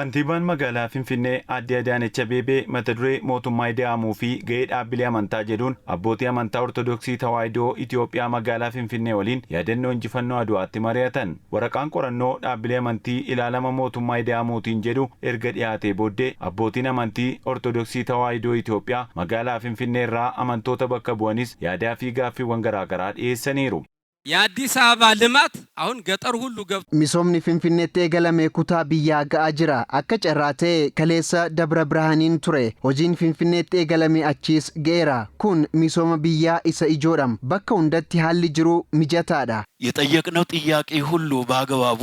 Kantiibaan magaalaa Finfinnee Aadde Adaanech Abeebee mata duree mootummaa ida'amuu fi gahee dhaabbilee amantaa jedhuun abbootii amantaa Ortodoksii Tawaahidoo Itoophiyaa magaalaa Finfinnee waliin yaadannoo injifannoo Adwaatti mari'atan. Waraqaan qorannoo dhaabbilee amantii ilaalama mootummaa ida'amuutiin jedhu erga dhiyaatee booddee abbootiin amantii Ortodoksii Tawaahidoo Itoophiyaa magaalaa Finfinnee irraa amantoota bakka bu'anis yaadaa fi gaaffiiwwan garaagaraa dhiyeessaniiru. የአዲስ አበባ ልማት አሁን ገጠር ሁሉ ገብቶ Misoomni Finfinneetti eegalame kutaa biyyaa ga'aa jira. Akka carraa ta'e kaleessa Dabra Birhaaniin ture. Hojiin Finfinneetti eegalame achiis ga'eera. Kun misooma biyyaa isa ijoodha. Bakka hundatti haalli jiru mijataadha. የጠየቅነው ጥያቄ ሁሉ በአግባቡ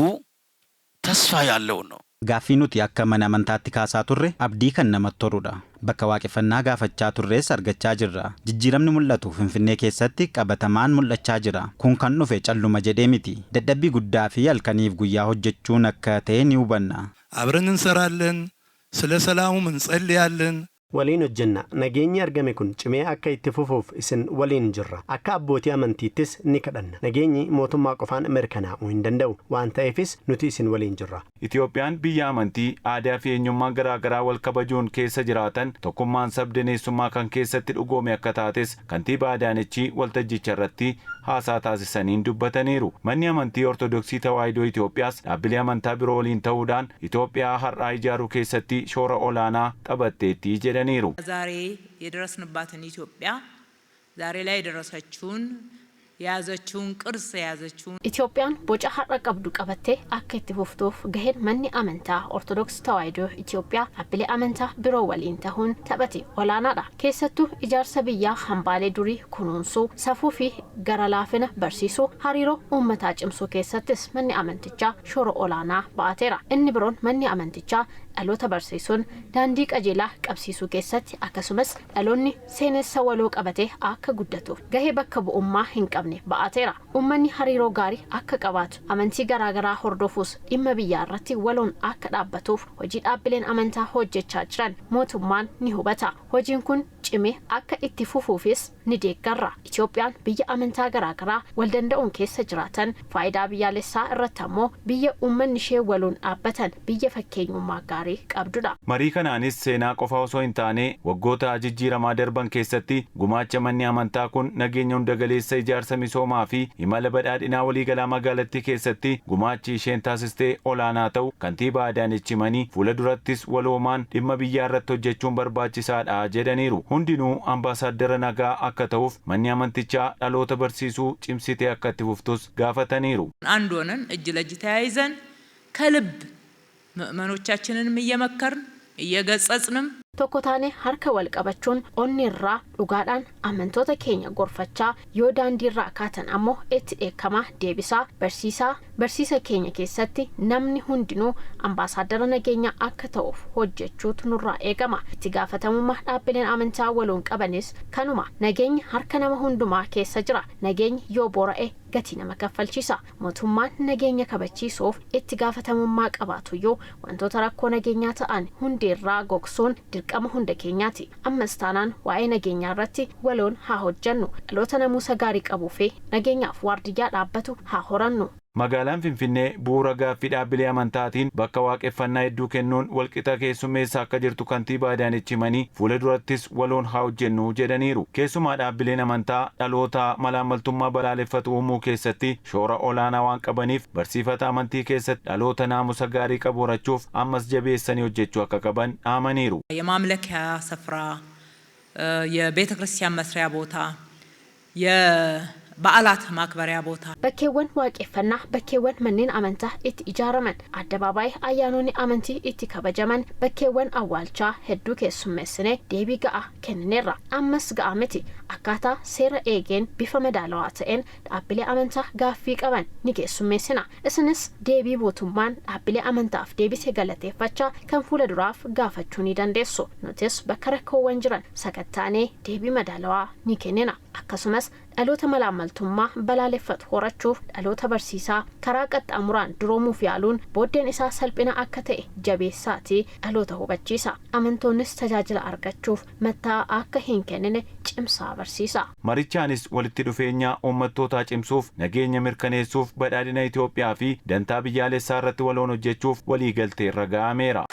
ተስፋ ያለው ነው። Gaaffii nuti akka mana amantaatti kaasaa turre abdii kan namatti torudha. Bakka waaqeffannaa gaafachaa turres argachaa jirra. Jijjiiramni mul'atu Finfinnee keessatti qabatamaan mul'achaa jira. Kun kan dhufe calluma jedhee miti. Dadhabbii guddaa fi halkaniif guyyaa hojjechuun akka ta'e ni hubanna. አብረን እንሰራለን። ስለ ሰላሙም እንጸልያለን። Waliin hojjenna. Nageenyi argame kun cimee akka itti fufuuf isin waliin jirra. Akka abbootii amantiittis ni kadhanna. Nageenyi mootummaa qofaan mirkanaa'uu hin danda'u waan ta'eefis nuti isin waliin jirra. Itoophiyaan biyya amantii, aadaa fi eenyummaa garaagaraa wal kabajuun keessa jiraatan, tokkummaan sabdaneessummaa kan keessatti dhugoome akka taates kantiibaa Adaanechi waltajjicha irratti haasaa taasisaniin dubbataniiru. Manni amantii Ortodoksii Tawaahidoo Itoophiyaas dhaabbilee amantaa biroo waliin ta'uudhaan Itoophiyaa har'aa ijaaruu keessatti shoora olaanaa taphatteetti jedhaniiru. ዛሬ የደረስንባትን ኢትዮጵያ ዛሬ ላይ የደረሰችውን የያዘችውን ቅርጽ የያዘችውን Itoophiyaan boca har'a qabdu qabattee akka itti fuftuuf gaheen manni amantaa Ortodoksii Tawaahidoo Itoophiyaa dhaabbilee amantaa biroo waliin ta'uun taphate olaanaadha. Keessattuu ijaarsa biyyaa hambaalee durii kunuunsuu, safuu fi gara laafina barsiisuu, hariiroo uummataa cimsuu keessattis manni amantichaa shoora olaanaa ba'ateera. Inni biroon manni amantichaa dhaloota barsiisuun daandii qajeelaa qabsiisuu keessatti, akkasumas dhaloonni seenessa waloo qabatee akka guddatuuf gahee bakka bu'ummaa hin qabne ba'ateera. Uummanni hariiroo gaarii akka qabaatu, amantii garaagaraa hordofuus dhimma biyyaa irratti waloon akka dhaabbatuuf hojii dhaabbileen amantaa hojjechaa jiran mootummaan ni hubata. Hojiin kun cimee akka itti fufuufis ni deeggarra. Itoophiyaan biyya amantaa garaagaraa wal danda'uun keessa jiraatan, faayidaa biyyaalessaa irratti ammoo biyya uummanni ishee waloon dhaabbatan, biyya fakkeenyummaa gaarii qabdudha. Marii kanaanis seenaa qofa osoo hin taane waggoota jijjiiramaa darban keessatti gumaacha manni amantaa kun nageenya hundagaleessa ijaarsa misoomaa fi imala badhaadhinaa waliigalaa magaalattii keessatti gumaachi isheen taasistee olaanaa ta'u kantiibaa Adaanech himanii, fuula durattis waloomaan dhimma biyyaa irratti hojjechuun barbaachisaadha jedhaniiru. Hundinuu ambaasaaddara nagaa akka ta'uuf manni amantichaa dhaloota barsiisuu cimsitee akka itti fuftus gaafataniiru. አንድ ሆነን እጅ ለእጅ ተያይዘን ከልብ ምእመኖቻችንንም እየመከርን እየገሰጽንም Tokko taanee harka wal qabachuun onni irraa dhugaadhaan amantoota keenya gorfachaa, yoo daandiirraa kaatan ammoo itti dheekkamaa deebisaa barsiisaa, barsiisa keenya keessatti namni hundinuu ambaasaaddara nageenyaa akka ta'uuf hojjechuutu nurraa eegama. Itti gaafatamummaa dhaabbileen amantaa waloon qabanis kanuma. Nageenyi harka nama hundumaa keessa jira. Nageenyi yoo boora'e gatii nama kaffalchiisa. Mootummaan nageenya kabachiisuuf itti gaafatamummaa qabaatuyyuu wantoota rakkoo nageenyaa ta'an hundeerraa gogsuun dirqama hunda keenyaati. Ammas taanaan waa'ee nageenyaa irratti waloon haa hojjannu. Dhaloota namuusa gaarii qabuu fi nageenyaaf waardiyyaa dhaabbatu haa horannu. Magaalaan Finfinnee bu'uura gaaffii dhaabbilee amantaatiin bakka waaqeffannaa hedduu kennuun walqixa keessummeessaa akka jirtu kantiibaa Adaanech himanii, fuula durattis waloon haa hojjennu jedhaniiru. Keessumaa dhaabbileen amantaa dhaloota malaammaltummaa balaaleffatu uumuu keessatti shoora olaanaa waan qabaniif barsiifata amantii keessatti dhaloota naamusa gaarii qabu horachuuf ammas jabeessanii hojjechuu akka qaban dhaamaniiru. የማምለኪያ ስፍራ፣ የቤተ ክርስቲያን መስሪያ ቦታ፣ የበዓላት ማክበሪያ ቦታ Bakkeewwan waaqeffannaa, bakkeewwan manneen amantaa itti ijaaraman, addabaabaayii ayyaanonni amantii itti kabajaman, bakkeewwan awwaalchaa hedduu keessummeessine deebii ga'aa kennineerra. Ammas ga'aa miti. Akkaataa seera eegeen bifa madaalawaa ta'een dhaabbilee amantaa gaaffii qaban ni keessummeessina. Isinis deebii mootummaan dhaabbilee amantaaf deebisee galateeffachaa kan fuula duraaf gaafachuu ni dandeessu. Nutis bakka rakkoowwan jiran sakattaanee deebii madaalawaa ni kennina. Akkasumas dhaloota malaammaltummaa balaaleffatu horachuuf dhaloota barsiisaa, karaa qaxxaamuraan duroomuuf yaaluun booddeen isaa salphina akka ta'e jabeessaatii dhaloota hubachiisa. Amantoonnis tajaajila argachuuf matta'aa akka hin kennine cimsaa barsiisa. Marichaanis walitti dhufeenya uummattootaa cimsuuf, nageenya mirkaneessuuf, badhaadhina Itoophiyaa fi dantaa biyyaalessaa irratti waloon hojjechuuf waliigaltee irra ga'ameera.